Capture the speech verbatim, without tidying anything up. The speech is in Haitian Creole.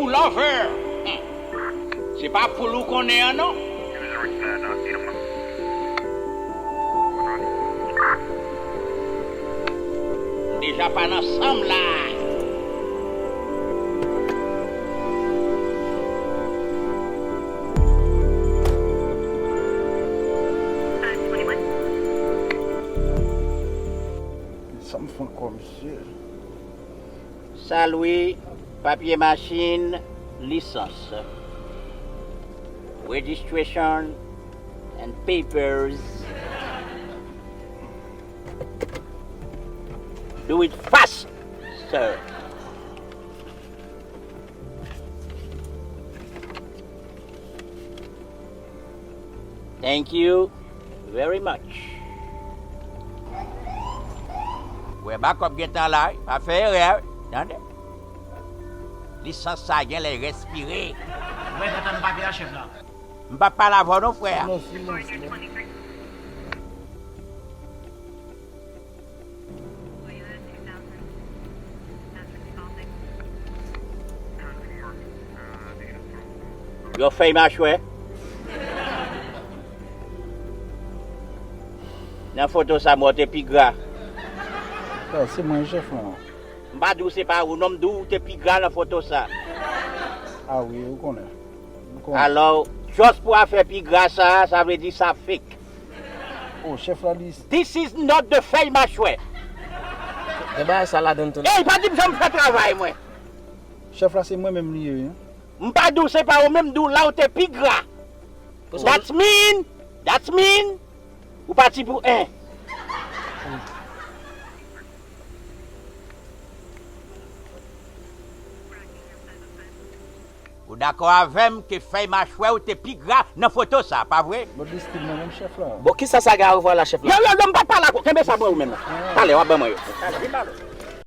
Lover. Hmm. Se pa poul ou konnen an non. Deja pa nan sanm la. Sa m fè ankò, mesye? Salwi, papye machin, lisans. Registration and papers. Do it fast, sir. Thank you very much. Wè, bakòp gentan la, wi. Pa fè erè, wi. Tande? Lisans sa gen lè respire. Mwen gentan m pa vin a chèf la. M pa pale avè w non, frè. Mèsi, mèsi. Yo fèy machwè. Nan foto sa, mwen te pi gra. Frè, se mwen chèf lan. M pa di w se pa ou non, m di w te pi gra nan foto sa. A wi, ou konnen. Ou konnen. Alò, just pou afè pi gra sa, sa vle di sa fake. Oh, chèf la li. This is not the fèy machwè. Gen bagay sa ladan tou. Ey, pa di m jan m fè travay mwen. Chèf la se mwen menm li ye, wi. M pa di w se pa ou menm, m di w la ou te pi gra. That's mean, that's mean, ou pati pou en. Ou dakò avè m ke fèy machwè ou te pi gra nan foto sa, pa vre? Bon, distil mwen menm chèf la. Bon, kisa sa gen a wè la, chèf la? Yo, yo, yo, m pa pale ak ou, kenbe sa pou ou menm. Talè, w ap ban mwen yo. Talè, vin ba nou.